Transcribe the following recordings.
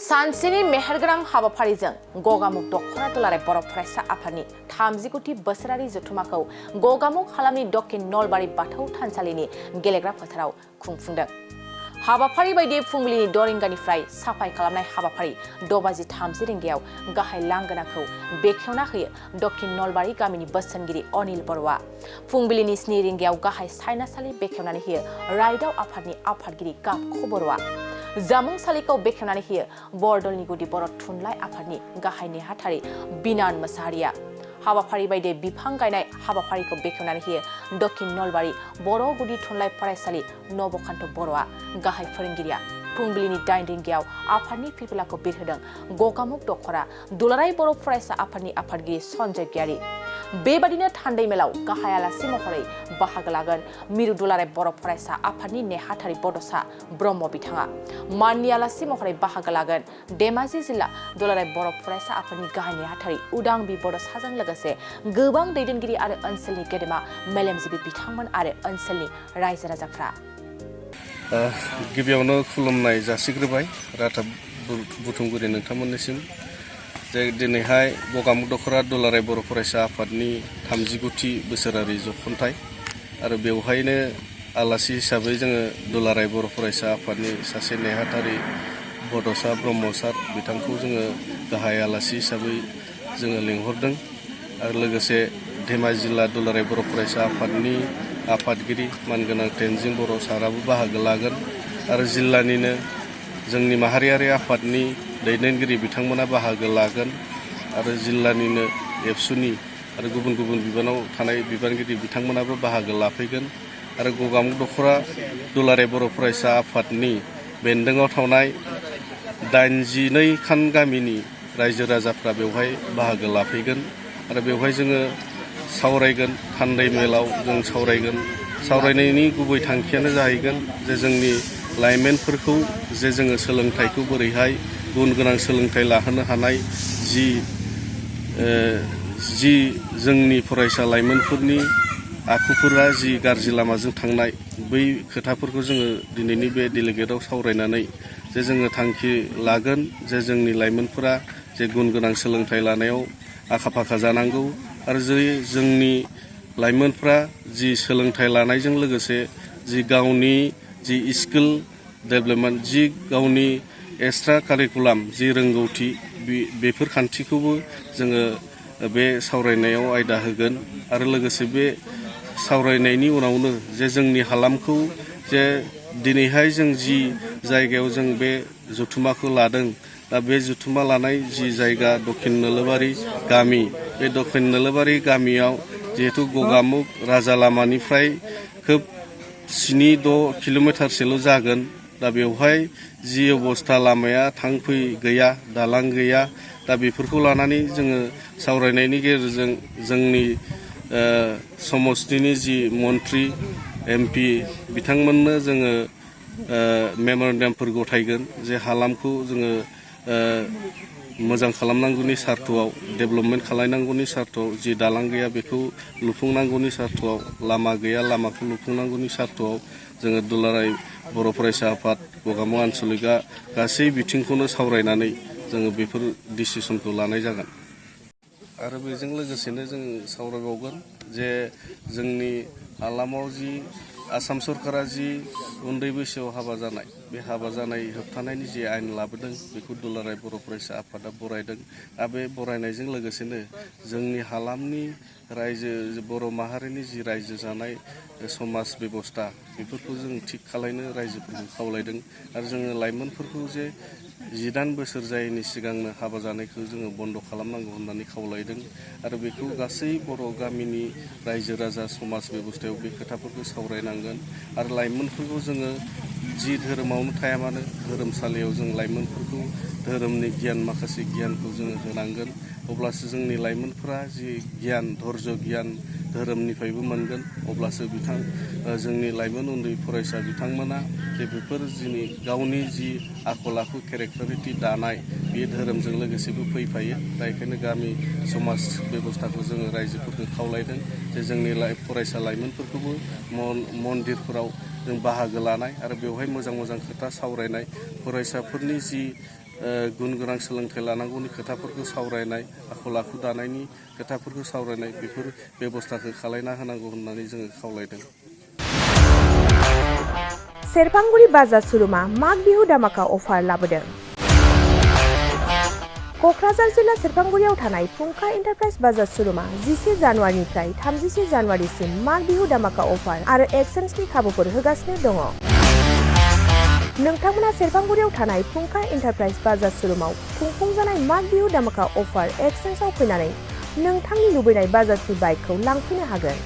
सानसेनि मेहेरगोनां हाबाफारिजों गगामुग दखना दुलाराय बर' फरायसा आफादनि 30 बोसोरारि जथुमाखौ गगामुग हालामनि दक्षिण नलबारि बाथौ थानसालिनि गेलेग्रा फोथाराव खुंफुंदों। हाबाफारि बायदियै फुंबिलिनि 6 रिंगानिफ्राय साफाय खालामनाय हाबाफारि 6:30 रिंगायाव गाहाय लांगोनाखौ बेखेवना होयो दक्षिण नलबारि गामिनि बोसोनगिरि अनिल बर'आ। फुंबिलिनि 7 रिंगायाव गाहाय सायनासालि बेखेवनानै होयो रायदाव आफादनि आफादगिरि गाबख' बर'आ। जामुंसालिखौ बेखेवनानै होयो बरदलनि गुदि बर' थुनलाइ आफादनि गाहाय नेहाथारि बिनान मोसाहारिया। हाबाफारि बायदियै बिफां गायनाय हाबाफारिखौ बेखेवनानै होयो दक्षिण नलबारि बर' गुदि थुनलाइ फरायसालि नबकान्त बर'आ। गाहाय फोरोंगिरिया फुंबिलिनि 8 रिंगायाव आफादनि फिरफिलाखौ बिरहोदों गगामुग दखना दुलाराय बर' फरायसा आफादनि आफादगिरि सन्जय गियारि। बेबादिनो थान्दै मेलाव गाहाय आलासि महरै बाहागो लागोन मिरु दुलाराय बर' फरायसा आफादनि नेहाथारि बड'सा ब्रह्म बिथाङा। माननि आलासि महरै बाहागो लागोन धेमाजि जिल्ला दुलाराय बर' फरायसा आफादनि गाहाय नेहाथारि उदां बि बड'साजों लोगोसे गोबां दैदेनगिरि आरो ओनसोलनि गेदेमा मेलेमजिबि बिथांमोन आरो ओनसोलनि रायजो राजाफ्रा। गिबियावनो खुलुमनाय जासिग्रोबाय रादाब बुथुमगिरि नोंथांमोननिसिम जे दिनैहाय गगामुग दखना दुलाराय बर' फरायसा आफादनि 39थि बोसोरारि जखनथाइ आरो बेवहायनो आलासि हिसाबै जोङो दुलाराय बर' फरायसा आफादनि सासे नेहाथारि बड'सा ब्रह्म सार बिथांखौ जोङो गाहाय आलासि हिसाबै जोङो लिंहरदों आरो लोगोसे धेमाजि जिल्ला दुलाराय बर' फरायसा आफादनि आफादगिरि मानगोनां तेनजिं बर' साराबो बाहागो लागोन आरो जिल्लानिनो जोंनि माहारियारि आफादनि दैदेनगिरि बिथांमोना बाहागो लागोन आरो जिल्लानिनो एबसुनि आरो गुबुन गुबुन बिबानाव थानाय बिबानगिरि बिथांमोनाबो बाहागो लाफैगोन आरो गगामुग दखना दुलाराय बर' फरायसा आफादनि बेन्दोङाव थानाय 82 खान गामिनि रायजो राजाफ्रा बेवहाय बाहागो लाफैगोन आरो बेवहाय जोङो सावरायगोन थान्दै मेलाव जों सावरायनायनि गुबै थांखियानो जाहैगोन जे जोंनि लाइमोनफोरखौ जे जोङो सोलोंथाइखौ बोरैहाय गुन गोनां सोलोंथाइ लाहोनो हानाय जि जोंनि फरायसा लाइमोनफोरनि आखुफोरा जि गाज्रि लामाजों थांनाय बै खोथाफोरखौ जोङो दिनैनि बे डेलिगेटआव सावरायनानै जे जोङो थांखि लागोन जे जोंनि लाइमोनफोरा जे गुन गोनां सोलोंथाइ लानायाव आखा फाखा जानांगौ आरो जोंनि लाइमोनफ्रा जि सोलोंथाइ लानायजों लोगोसे जि गावनि जि स्किल डेभेलपमेन्ट जि गावनि एक्सट्रा कारिकुलाम जि रोंगौथि बेफोर खान्थिखौबो जोङो बे सावरायनायाव आयदा होगोन आरो लोगोसे बे सावरायनायनि उनावनो जे जोंनि हालामखौ जे दिनैहाय जों जि जायगायाव जों बे जथुमाखौ लादों दा बे जथुमा लानाय जि जायगा दक्षिण नोलोबारि गामि बे दक्षिण नोलोबारि गामियाव जिहेतु गगामुग राजा लामानिफ्राय खोब 7-6 किल'मिटारसोल' जागोन दा बेवहाय जि अबस्था लामाया थांफै गैया दालां गैया दा बेफोरखौ लानानै जोङो सावरायनायनि गेजेरजों जोंनि समस्तिनि जि मन्त्रि MP बिथांमोननो जोङो मेम'रेन्डामफोर गथायगोन जे हालामखौ जोङो मोजां खालामनांगौनि सार्थआव डेभेलपमेन्ट खालामनांगौनि सार्थआव जि दालां गैया बेखौ लुफुंनांगौनि सार्थआव लामा गैया लामाखौ लुफुंनांगौनि सार्थआव जोङो दुलाराय बर' फरायसा आफाद गगामुग आन्सलिकआ गासै बिथिंखौनो सावरायनानै जोङो बेफोर डिसिसनखौ लानाय जागोन आरो बेजों लोगोसेनो जों सावरायबावगोन जे जोंनि हालामाव जि आसाम सरकारा जि उन्दै बैसोआव हाबा जानाय बे हाबा जानाय होबथानायनि जि आयेन लाबोदों बेखौ दुलाराय बर' फरायसा आफादा बरायदों आरो बे बरायनायजों लोगोसेनो जोंनि हालामनि रायजो बर' माहारिनि जि रायजो जानाय समाज बेबस्था बेफोरखौ जों थिग खालायनो रायजोफोरखौ खावलायदों आरो जोङो लाइमोनफोरखौ जे 18 बोसोर जायैनि सिगांनो हाबा जानायखौ जोङो बन्द' खालामनांगौ होननानै खावलायदों आरो बेखौ गासै बर' गामिनि रायजो राजा समाज बेबस्थायाव बे खोथाफोरखौ सावरायनांगोन आरो लाइमोनफोरखौ जोङो जि धोरोमावनो थाया मानो धोरोमसालियाव जों लाइमोनफोरखौ धोरोमनि गियान माखासे गियानखौ जोङो होनांगोन अब्लासो जोंनि लाइमोनफोरा जि गियान धर्ज गियान धोरोमनिफ्रायबो मोनगोन अब्लासो जोंनि लाइमोन उन्दै फरायसा बिथांमोना जे बेफोर जोंनि गावनि जि आखल आखु केरेक्टारिटि दानाय बे धोरोमजों लोगोसेबो फैफायो दा बेखायनो गामि समाज बेबस्थाखौ जोङो रायजोफोरखौ खावलायदों जे जोंनि फरायसा लाइमोनफोरखौबो मन्दिरफोराव जों बाहागो लानाय आरो बेवहाय मोजां मोजां खोथा सावरायनाय फरायसाफोरनि जि गुन गोनां सोलोंथाइ लानांगौनि खोथाफोरखौ सावरायनाय आखल आखु दानायनि खोथाफोरखौ सावरायनाय बेफोर बेबस्थाखौ खालायना होनांगौ होननानै जोङो खावलायदों। सेरफांगुरि बाजार सुरुमा माग बिहु दामाका अफार लाबोदों। क'क्राझार जिल्ला सेरफांगुरियाव थानाय फुंखा एन्टारप्राइज बाजार सुरुमा 11 जानुवारिनिफ्राय 31 जानुवारिसिम माग बिहु दामाका अफार आरो एक्सचेन्जनि खाबुफोर होगासिनो दङ। नोंथांमोना सेरफांगुरियाव थानाय फुंखा एन्टारप्राइज बाजार सुरुमाव खुंफुंजानाय माग बिहु दामाका अफार एक्सचेन्जआव फैनानै नोंथांनि लुबैनाय बाजाजनि बाइकखौ लांफैनो हागोन।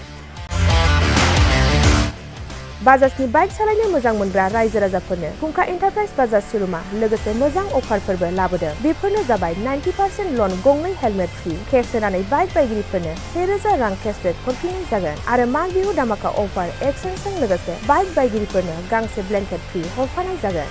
बाजाजनि बाइक सालायनो मोजां मोनग्रा रायजो राजाफोरनो फुंखा एन्टारप्राइज बाजार सुरुमा लोगोसे मोजां अफारफोरबो लाबोदों। बेफोरनो जाबाय 90% लन, गंनै हेलमेट फ्रि, केस होनानै बाइक बायगिरिफोरनो 1000 रां केसबेक हरफिननाय जागोन आरो माग बिहु दामाका अफार एक्सचेन्जजों लोगोसे बाइक बायगिरिफोरनो गांसे ब्लेंकेट फ्रि हरफानाय जागोन।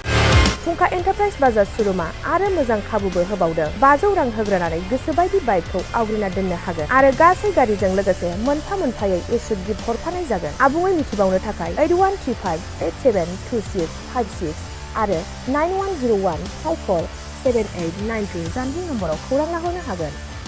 फुंखा एन्टारप्राइज बाजार सुरुमा आरो मोजां खाबुबो होबावदों। 500 रां होग्रोनानै गोसोबायदि बाइकखौ आवग्रिना दोननो हागोन आरो गासै गारिजों लोगोसे मोनफा मोनफायै इस्यु गिफ्ट हरफानाय जागोन। आबुङै मिथिबावनो थाखाय 8135872656 आरो 9101547892 जानबुं नम्बराव खौरां लाहरनो हागोन।